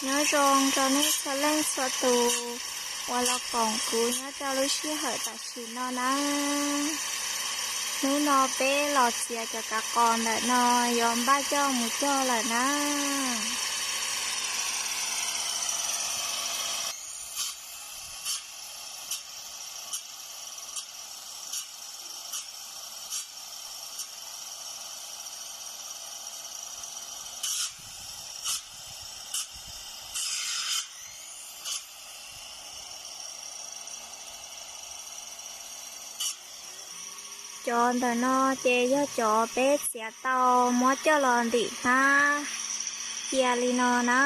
Nyob zoo rau nej txhua leej txhua tus uas los koom kuv nyob rau lub sij hawm tam sim no na. Hnub no peb los txiav cov kav qos ntawm no yuav npaj coj mus cog lawm na. Cov ntawm no ces yog cov peb txiav tau muab coj los ntim hnab cia li no na.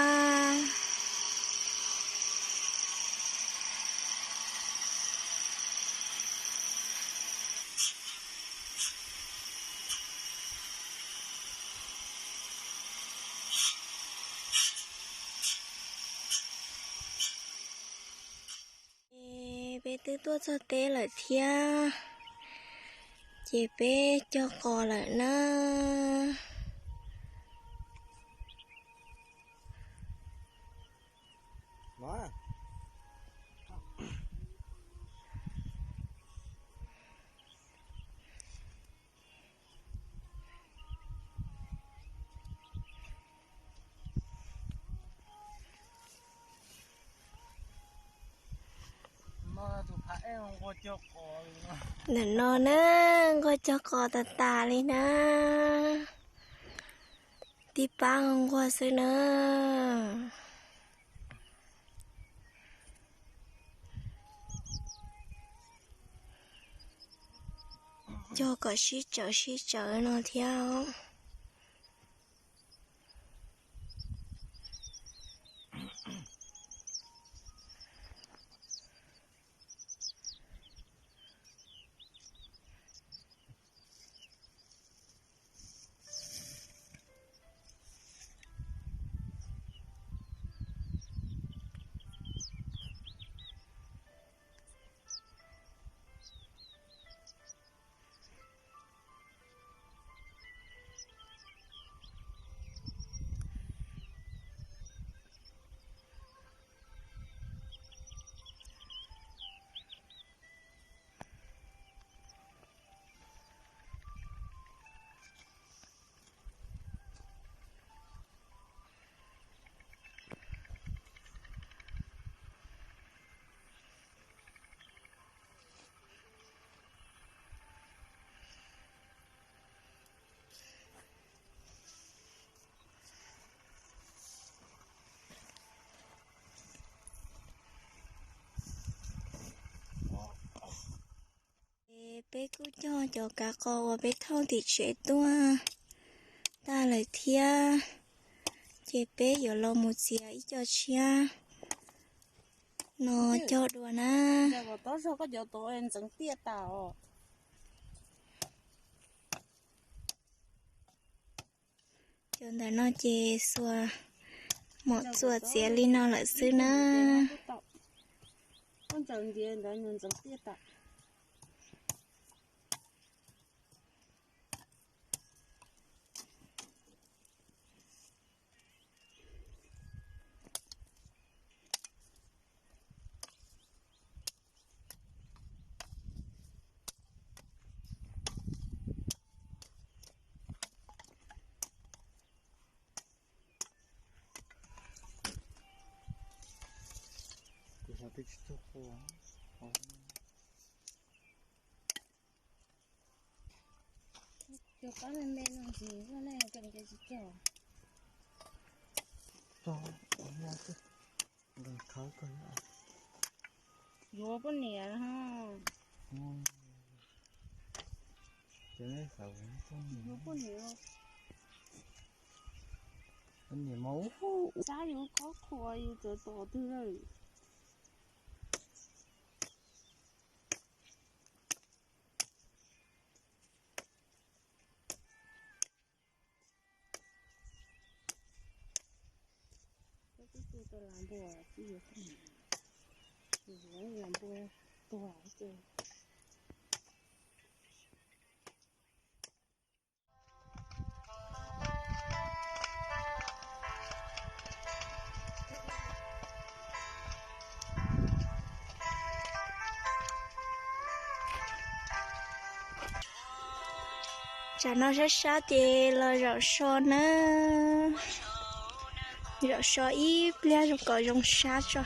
Ces peb twb tuaj txog teb lawm thiab, ces peb cog qos lawm na. Ntawm no na, nquag cog qos tas tas li na. Tib pab nquag xwb na. Cog kom sib tsawv sib tsawv no thiab. Peb kuj cog cov kav qos uas peb thauj tim tsev tuaj tag lawm thiab, ces peb yuav los mus txiav ib co tshiab no cog dua na. Cov ntawm no ces xuas mom txuas txiav li no lawm xwb na. Cov qab me me no ntxiv, cov ntawd tsis cog. Yuav poj niam. Yuav poj niam. Poj niam mas ub, sab yuav khob qhua yus txawv tom twg lawm. Koj twb tu tau las npua, tus hlub las npua tuag ces. Tam no sab sab ces los zaum so na. Zaum so ib pliag zoo kom zoo sab tso.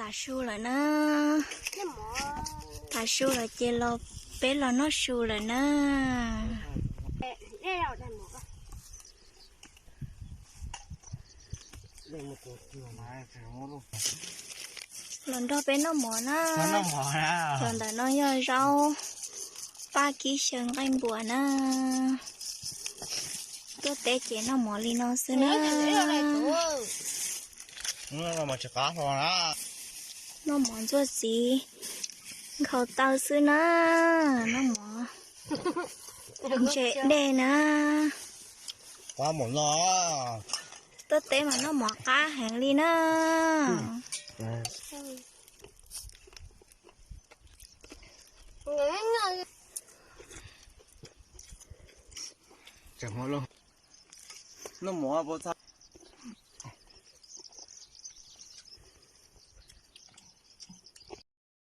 Tav su lawm na. Tav su lawm ces los, peb los noj su lawm na. Los nrog peb noj mov na. Cov ntawm no yog zaub paj kib xyaw nqaij npuas na. Tuaj teb ces noj mov li no xwb na. Noj mov ntxuaj txiv nkhaus taw xwb na. Noj mov ntse dej na. Tuaj teb mas noj mov qab heev li na. Noj mov